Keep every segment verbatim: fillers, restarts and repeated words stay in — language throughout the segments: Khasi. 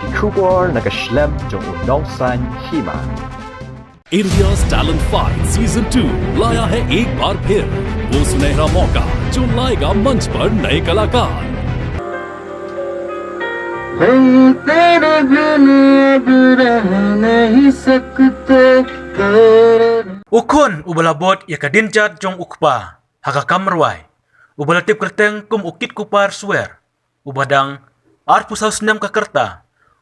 Ki khubor na ka shlem jong u Nongsaiñ Hima. India's Talent Fight Season two लाया है एक बार फिर वो सुनहरा मौका जो लाएगा मंच पर नए कलाकार। हम तेरे बिन अब रह नहीं सकते, तेरे U khun uba la bud ïa ka dienjat jong u kpa ha ka kam rwai, uba la tip kyrteng kum u Kit Kupar Swer, uba dang arphew saw snem ka rta,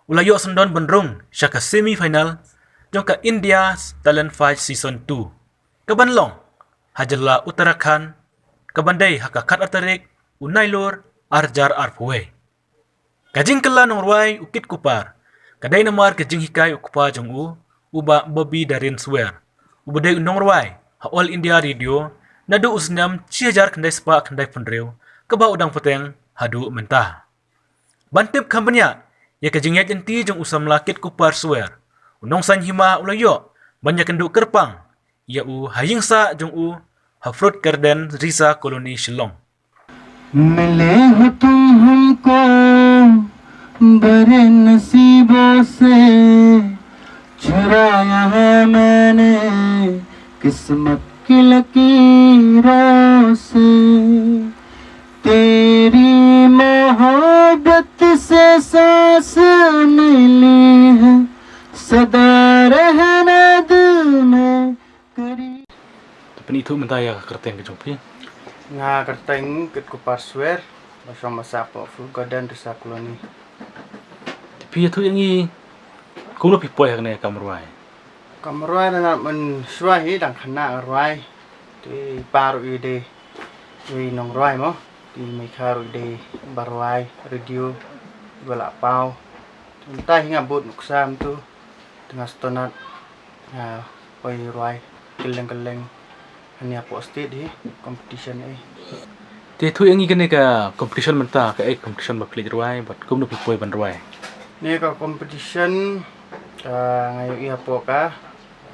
u la ïoh syndon ban rung sha ka semi final jong ka India's Talent Fight Season two, ka ban long ha jylla Uttarakhand, ka ban dei ha ka khatar tarik u Nailur arhajar arphew wei. Ka jingkylla nongrwai u Kit Kupar ka dei namar ka jinghikai u kpa jong u, u Bah Bobby Darren Swer, uba dei u nongrwai ha All India Radio naduh u snem shi hajar khyndai spah khyndai phew hynriew, kaba u dang bteng haduh mynta. Ban tip kham bniah ïa ka jingïaid lynti jong u samla Kit Kupar Swer, u Nongsaiñ Hima u la ïoh ban ïakynduh kyrpang ïa u ha ïing sah jong u ha Fruit Garden Risa Colony, Shillong. मिले हो तुम हमको बड़े नसीबों से, चुराया है मैंने किस्मत की लकीरों से। तेरी मोहब्बत से सांस मिली है, सदा रहना दिल में करीब। Te pynithuh mynta ïa ka kyrteng ka jong phi. Nga kyrteng Kit Kupar Swer, ba shong ba sah hapoh Fruit Garden Risa Colony. Te phi ïathuh ïa ngi kumno phi poi ha kane ka kam rwai? Kam rwai na nga mynshuwa hi dang khynnah nga rwai. Te i pa ruh i dei i nongrwai mo. Te i mei kha ruh i dei ba rwai radio, ba la paw. Te mynta hi nga bud nuksa mynta. Te nga sngewtynnat, ah, poi rwai kylleng kylleng hangne hapoh state hi, competition eh. Te ïathuh ïa ngi kane ka competition mynta, kaei ka competition ba phi leit rwai bad kumno phi poi ban rwai? Kane ka competition, ah, nga ïohi hapoh ka,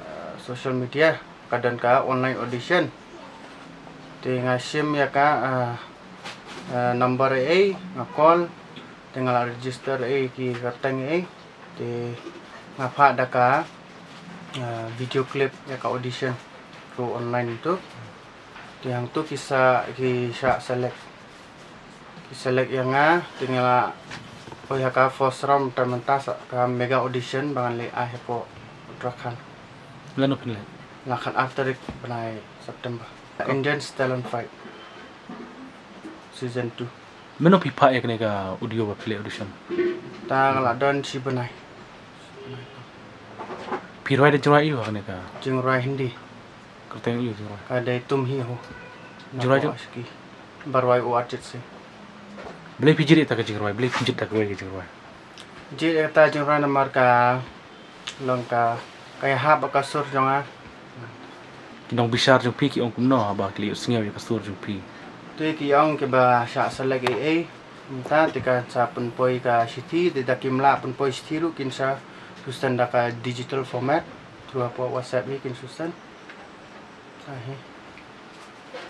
ah, social media, ka don ka online audition. Te nga shim ïa ka, ah, ah, number eh, nga call, te nga la register eh, ki kyrteng eh. Te nga phah da ka, ah, video clip ïa ka audition through online tu. Te hangtu ki sa, ki sa select. Ki select ïa nga, te nga la poi ha ka first round, te mynta sa ka mega audition ba ngan leit ai hapoh Uttarakhand. Lano phin leit? La khatar tarik bnai September. India's Talent Fight Season two. Mano phi phah ïa kane ka audio ba phi leit audition? Ta ka la don shi bnai. Phi rwai da jingrwai aiu ha kane ka? Jingrwai Hindi. Kyrteng aiu jingrwai? Ka dei Tum Hi Ho. Jingrwai jong? Ashki. Ba rwai u Arjit Singh. Balei phi jied ïa kata ka jingrwai? Balei phi jied da kawei ka jingrwai? Jied ïa kata ka jingrwai namar ka long ka, ka ïahap bad ka sur jong nga. Ki nongbishar jong phi ki ong kumno haba ki la ïohsngew ïa ka sur jong phi? Te ki ong kiba shah select ei ei. Mynta te kan sa pynpoi ka shithi, te da kim lah pynpoi shithi ruh kin sa send da ka digital format through hapoh WhatsApp hi kin send. Ahi.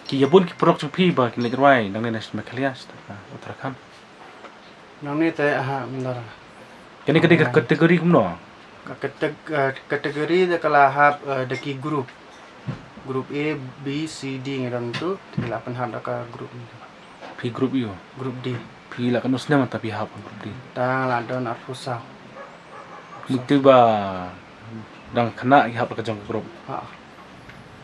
Ki ïa bun ki paralok jong phi ba kin leit rwai nangne na Meghalaya, Uttarakhand. Nangne te, aha, mynta. Kane ka dei ka category kumno? Ka categ-, eh, category da ka la hap, eh, da ki group. Group A, B, C, D ngi don tu, te ki la pynhap da ka group. Phi group aiu? Group D. Phi la katno snem mynta phi hap group D? Ta la don arphew saw. Mut te ba dang khynnah ki hap da ka jong ka group. Ha.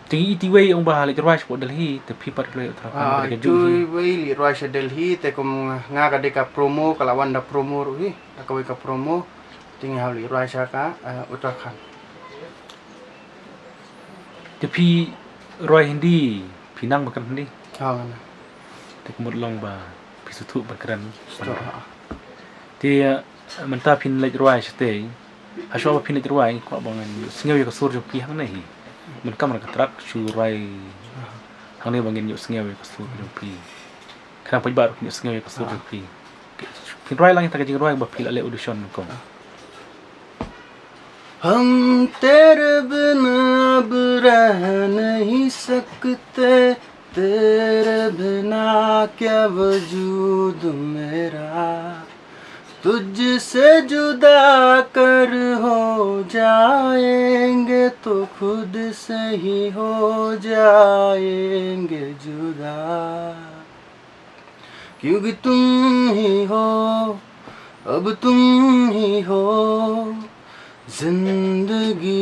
Te iti wei ong ba leit rwai shapoh Delhi, te phi pat phi leit Uttarakhand. Ah, ka iti wei leit rwai sha Delhi, te kum nga ka dei ka promo, ka la wan da promo ruh hi, da kawei ka promo, te ngi hap leit rwai sha ka, eh, Uttarakhand. Te phi rwai Hindi, phi nang ba kren Hindi? Ha, nga nang. Te ka mut long ba phi sngewthuh ba kren. Sngewthuh, ha. Te, eh, mynta phin leit rwai shatei, hashuwa ba phin leit rwai, kwah ba ngin ïohsngew ïa ka sur jong phi hangne hi. Mynta ka trak shu rwai hangne ba ngin ïohsngew ïa ka sur jong phi. Khnang paidbah ruh kin ïohsngew ïa ka sur jong phi. Phin rwai lang ïa kata ka jingrwai ba phi la leh audition ko. हम तेरे बिन अब रह नहीं सकते, तेरे बिना क्या वजूद मेरा, तुझसे जुदा कर हो जाएंगे तो खुद से ही हो जाएंगे जुदा, क्योंकि तुम ही हो, अब तुम ही हो, जिंदगी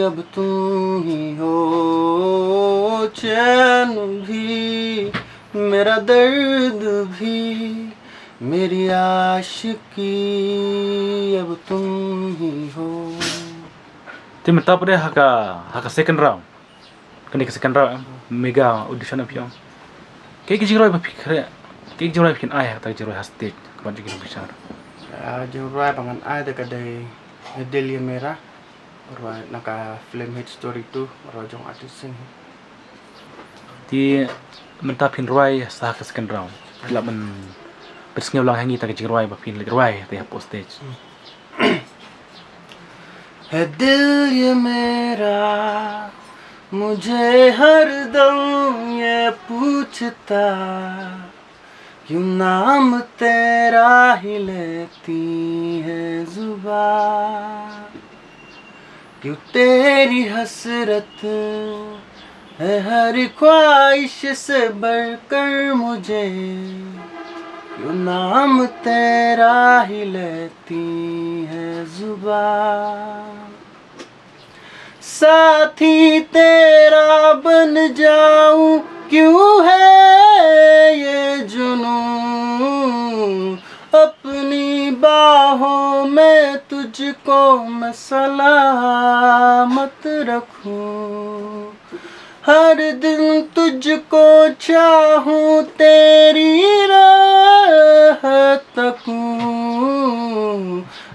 अब तुम ही हो, चैन भी, मेरा दर्द भी, मेरी आशिकी अब तुम ही हो. Te mynta pat de ha ka, ha ka second round. Kane ka second round, em, mega audition, em, phi ong. Kaei ka jingrwai ba phi khreh, kaei ka jingrwai ba phin ai ha kata ka jingrwai ha stage, ka ban jong ki nongbishar? Ah, jingrwai ba ngan ai da ka dei Ye Dil Ye Mera, rwai na ka film Hit Story two, rwai jong Arjit Singh. Te mynta phin rwai sa ha ka second round. Phi lah ban pynsngew lang ha ngi kata ka jingrwai ba phin leit rwai te hapoh stage. है दिल ये मेरा, मुझे हर दम ये पूछता, क्यों नाम तेरा ही लेती है जुबां, क्यों तेरी हसरत है हर ख्वाहिश से बढ़कर मुझे, क्यों नाम तेरा ही लेती है जुबां. साथी तेरा बन जाऊं, क्यों है ये जुनूं, अपनी बाहों में तुझको मैं सलामत रखूं, हर दिन तुझको चाहूं, तेरी राह तकूं,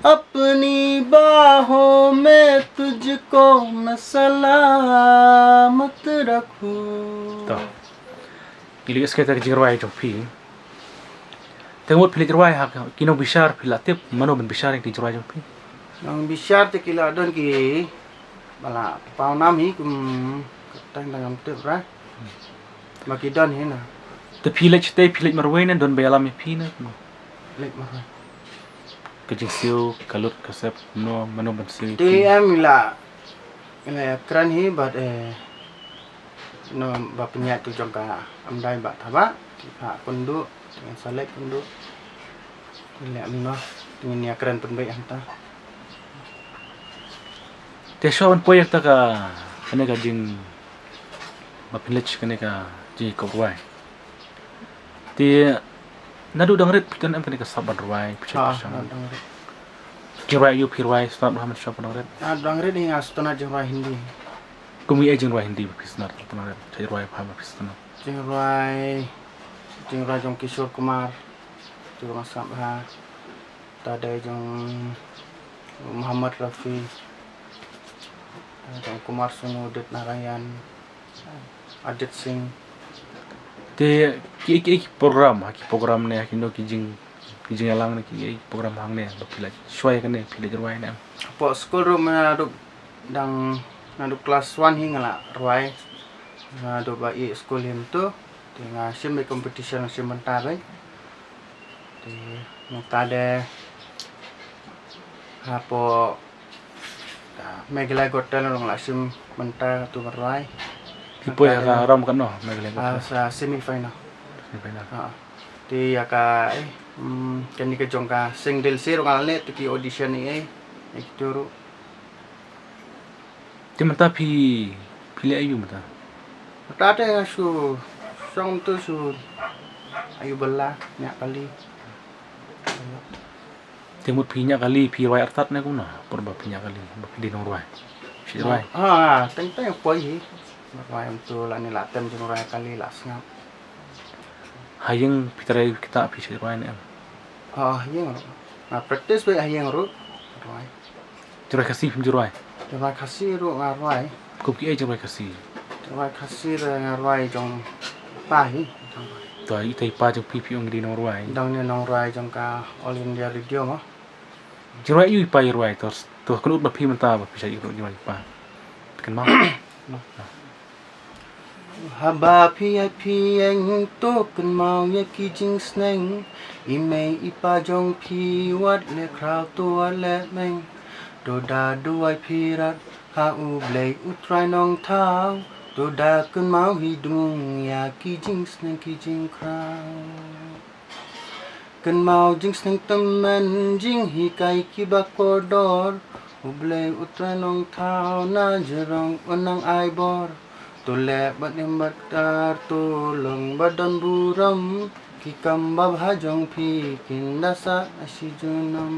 अपनी बाहों में तुझको मैं सलामत रखूं. To. Ngi la ïohi ïa ka jingrwai jong phi. Te mut phi leit rwai ha ki nongbishar, phi la tip mano ban bishar ïa ka jingrwai jong phi? Nongbishar te ki la don ki ba la paw nam hi kum, tang tang ngam tip ra. Ba ki don hi na. Te phi leit shatei, phi leit marwei ne don ba ïalam ïa phi ne? Leit marwei. Ka jingsiew, ka lut ka sep, mano, mano ban siew ïa phi? Te em i la, i la kren hi bad, eh, no ba pynïaid tu jong ka Amdai Bah Thabah, ki pha pynduh, ki ngan sa leit pynduh. Leh mynno, ngin ïa kren pynbeit hangta. Te shuwa ban poi ïa kata ka, kane ka jing, ba phin leit kane ka jingïakop rwai. Te naduh dang rit phi don em kane ka sap ban rwai, phi sap. Ha, phi sap. Naduh dang rit. Jingrwai aïu phi rwai sngewtynnat bha mynshuwa ban dang rit? Naduh dang rit hi nga sngewtynnat jingrwai Hindi. Kum ei ei jingrwai Hindi ba phi sngewtynnat ban dang rit? Jingrwai bha ba phi sngewtynnat. Jingrwai, jingrwai jong Kishore Kumar. Jingrwai sngap ha. Te dei jong Mohammed Rafi. Te dei jong Kumar Sanu, Udit Narayan, Arjit Singh. Te ki, ki, ki program, ha ki program ne, ha kino ki jing, ki jingïalang ne, ki, ki program hangne, ba phi la shuwa ïa kane, phi la rwai ne em? Hapoh skul ruh mynta dang, naduh class one hi nga la rwai. Naduh ba ïeh skul hi mynta. Te nga shim beit competition, nga shim bynta beit. Te mynta de hapoh, ah, Meghalaya Got Talent ruh nga la shim bynta katto ban rwai. Phi poi ha ka round katno Meghalaya Got Talent? Ah, sa semi final. Semi final. Ha. Te ïa ka, eh, mm, kane ka jong ka Sing Dil Se ruh nga la leh, te ki audition ei ei, eh, kito ruh. Te mynta phi, phi leh aïu mynta? Mynta te nga shu shong tu shu aïu bylla, ñiah kali. Te mut phi ñiah kali, phi rwai artat ne kumno? Por ba phi ñiah kali, ba phi dei nongrwai. Phi rwai. Ha, teng teng poi hi. Rwai em tu lane la tem jingrwai kali la sngap. Ha ïing phi trei kita phi shu rwai ne em? Ha, ha ïing ruh. Nga practice beit ha ïing ruh. Rwai. Jingrwai Khasi phim ju rwai? Jingrwai Khasi ruh nga rwai. Kum kiei jingrwai Khasi? Jingrwai Khasi ruh nga rwai jong pa hi. To ita i pa jong phi phi ong dei nongrwai. Dang ne nongrwai jong ka All India Radio mo. Jingrwai aïu i pa i rwai to, to kynnoh ba phi mynta ba phi sa ïoh jingrwai i pa. Phi kynmaw? Haba phi ïaid phi ïeng to kynmaw ïa ki jingsneng, i mei i pa jong phi wat leh khraw to wat leh meng. To da duwai phi rat ha U Blei U Trai Nongthaw, to da kynmaw hi dmung ïa ki jingsneng ki jingkhraw. Kynmaw jingsneng tymmen jinghikai kiba kordor, U Blei U Trai Nongthaw na jrong un nang ai bor. To leh bad im bad ktar, to long ba don burom, ki kam babha jong phi kin da sah ha shi junom.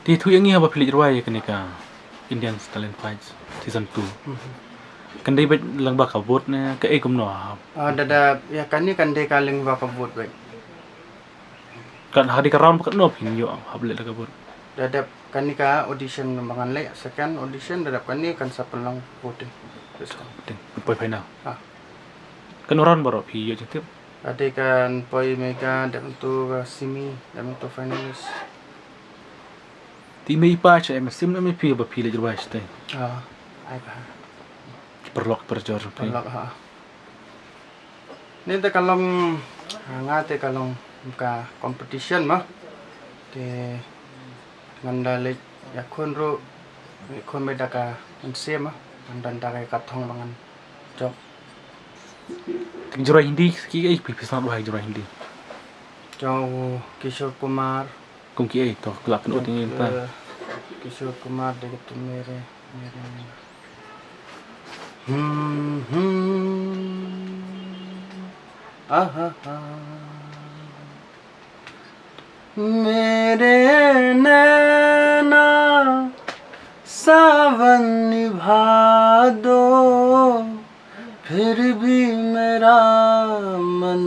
Te ïathuh ïa ngi haba phi leit rwai ïa kane ka India's Talent Fights season two. Mhm. Kan dei beit lyngba ka vote ne kaei kumno? Ah, da, da, ïa kane kan dei ka lyngba ka vote beit. Kan ha dei ka round ba katno phin ïoh haba leit lyngba ka vote? Da dep kane ka audition ba ngan leit, second audition, da dep kane kan sa pynlong voting system. Voting, poi final. Ah. Katno round baroh phi ïoh jingtip? Da dei kan poi mega, dep mynta ka semi, dep mynta finalist. Te i mei i pa sha em sim na me phi ba phi leit rwai shatei? Ah, ai ba. Ki paralok parajor phi. Paralok, ha. Ni te ka long, ha, nga te ka long ka competition ma. Te ngan da leit ïakhun ruh, ïakhun mei da ka mynsiem ma. Ngan don da ka thong ba ngan jop. Te ki jingrwai Hindi kiei phi, phi sngewbha ha ki jingrwai Hindi? Jong u Kishore Kumar. Kum kiei to, ka la pynut ïa ngi mynta. Kishore Kumar de to mere, mere. Hmm, hmm. Ah, ah, ah. मेरे नैना सावन निभा दो, फिर भी मेरा मन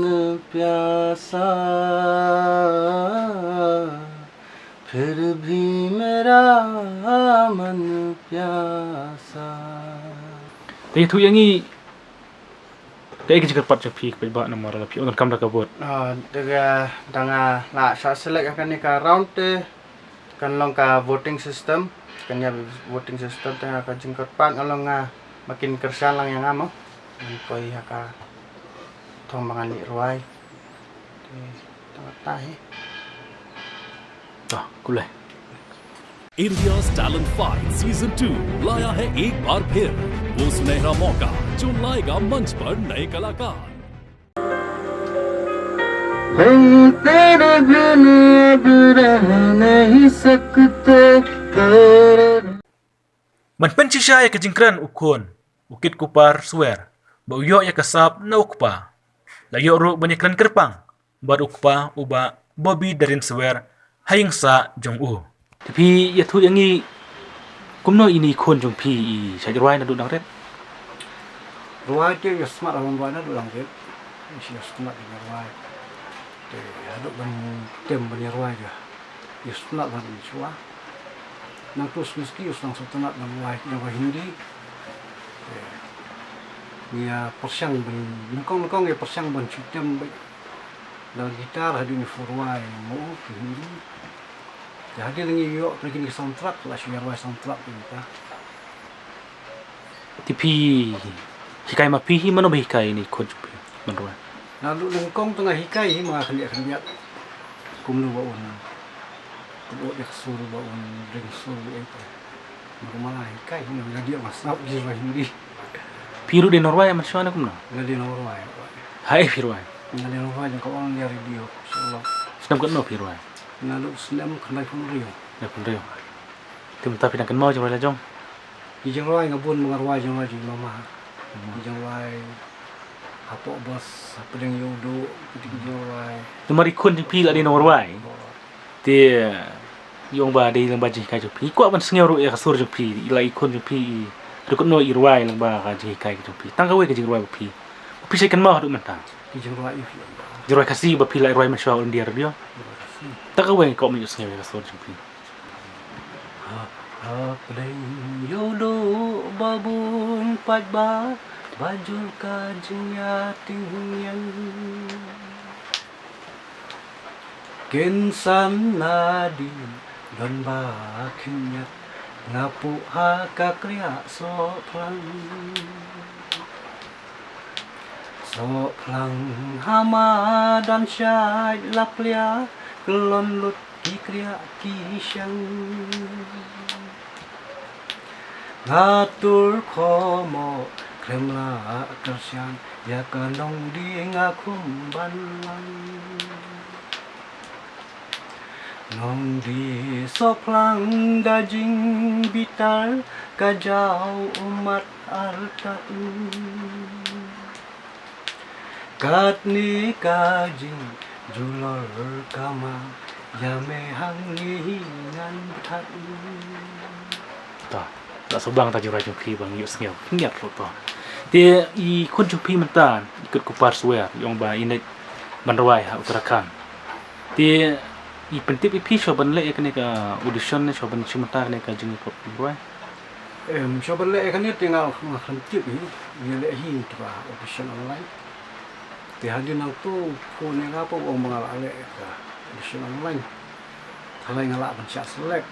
प्यासा, फिर भी मेरा मन प्यासा. Te ïathuh ïa ngi, kaei ka jingkyrpad jong phi kaba namar la phi ong donkam da ka vote? Ah, da nga, da nga la shah select ha kane ka round te kan long ka voting system, kan ïa voting system te nga ka jingkyrpad nga long nga ba kin kyrshan lang ïa nga mo. Ngan poi ha ka thong ba ngan leit rwai. Te tang ta hi. Ta, kulai. India's Talent Fight Season two लाया है एक बार फिर वो सुनहरा मौका जो लाएगा मंच पर नए कलाकार। हम तेरे बिन अब रह नहीं सकते, तेरे Ban pynshisha ïa ka jingkren u khun, u kit kupar Swer, ba u ïoh ïa ka sap na u kpa. La ïoh ruh ban ïakren kyrpang bad u kpa u Bah Bobby Darren Swer ha ïing sah jong u. Te phi ïathuh ïa ngi kumno ine i khun jong phi i shait rwai naduh dang rit? Rwai te ïa smat, rwai naduh dang rit. Ïa smat ïa rwai. Te haduh ban tem ban ïa rwai ïa. Ïa smat ban shuwa. Nangtu sngewski ïa sngewsynei ban rwai ïa rwai Hindi. Te ngi ïa pyrshang ban nyngkong nyngkong ïa pyrshang ban shu tem bad la guitar haduh ngi pyrshang rwai mo ki Hindi. Te hadien ngi ïoh pyrshang ki soundtrack la shu ïa rwai soundtrack kita. Te phi hikai ma phi hi, mano ba hikai ine i khun jong phi ban rwai? Naduh nyngkong te nga hikai hi ma nga khyndiat khyndiat. Kumno ba un, kumno ïa ka sur ba un ring sur ïa ka. Nga ma nga hikai hi, nga dei nga sngap ki rwai Hindi. Phi ruh dei nongrwai mynshuwa ne kumno? Nga dei nongrwai. Haei phi rwai? Nga dei nongrwai jong ka All India Radio, Shillong. Snem katno phi rwai? Naduh snem khyndai phew hynriew. Khyndai phew hynriew. Te mynta phi dang kynmaw jingrwai la jong? Ki jingrwai nga bun ba nga rwai jingrwai jong i mama. Mama. Ki jingrwai Hapoh Bus, Hapdeng Ïewduh, kiti ki jingrwai. Namar i khun jong phi la dei nongrwai. Te i ong ba dei lyngba jinghikai jong phi. I kwah ban sngew ruh ïa ka sur jong phi, i la i khun jong phi i ruh kumno i rwai lyngba ka jinghikai jong phi. Tang kawei ka jingrwai ba phi, ba phi shait kynmaw haduh mynta. Ki jingrwai ïa phi. Jingrwai Khasi ba phi la rwai mynshuwa All India Radio. Jingrwai Khasi. Tang kawei nga kwah ban ïohsngew ïa ka sur jong phi. Ha, hapdeng ïewduh ba bun paidbah, ba jur ka jingïatyngïeng. Kynsan nadien don ba khynñiat, nga puh ha ka kriah sohphlang. Plang ha madan shait la plia, kyllon lut ki kriah ki shang. Nga tur khomo khlem lah kyrshan, ïa ka nongdie nga khum ban lang. Nongdie Sohphlang da jingbitar, ka jaw ummat artat. Katne ka jingjulor ka ma, ïa me hangne hi ngan bthat. Ta, la sngewbang ta jingrwai jong phi ba ngi ïohsngew khyndiat ruh to. Te i khun jong phi mynta i kut Kupar Swer, i ong ba i leit ban rwai ha Uttarakhand. Te i pyntip ïa phi shuwa ban leh ïa kane ka audition ne shuwa ban shim bynta kane ka jingïakop rwai? Em, shuwa ban leh ïa kane te nga, nga khlem tip hi, nga leh hi tang ba audition online. Te hadien nangto u phone ïa nga pat u ong ba nga lah leh ka audition online. Te hynrei nga lah ban shah select.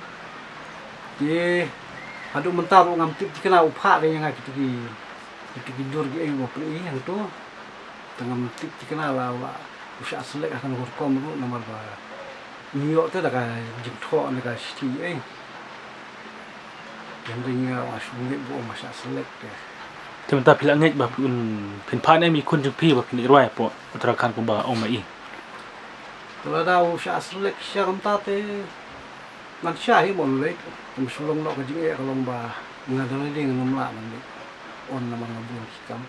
Te haduh mynta ruh ngam tip thikna u phah ïa nga kito ki, kito ki dur kiei ba pynïaid hangto. Te ngam tip thikna la, la u shah select ha kano ka rukom ruh namar ba ngim ïoh te da ka jingthoh ne ka shithi ei. Te hynrei nga ong shu ngeit ba u ong ba shah select te. Te mynta phi la ngeit ba phin, phin phah ne em i khun jong phi ba phin leit rwai hapoh Uttarakhand kumba ong ma i? Te lada u shah select sha kumta te ngan shah hi ban leit. Kum shu long noh ka jingeh ka long ba nga da lade ngan ym lah ban leit. Ong namar nga bun ki kam.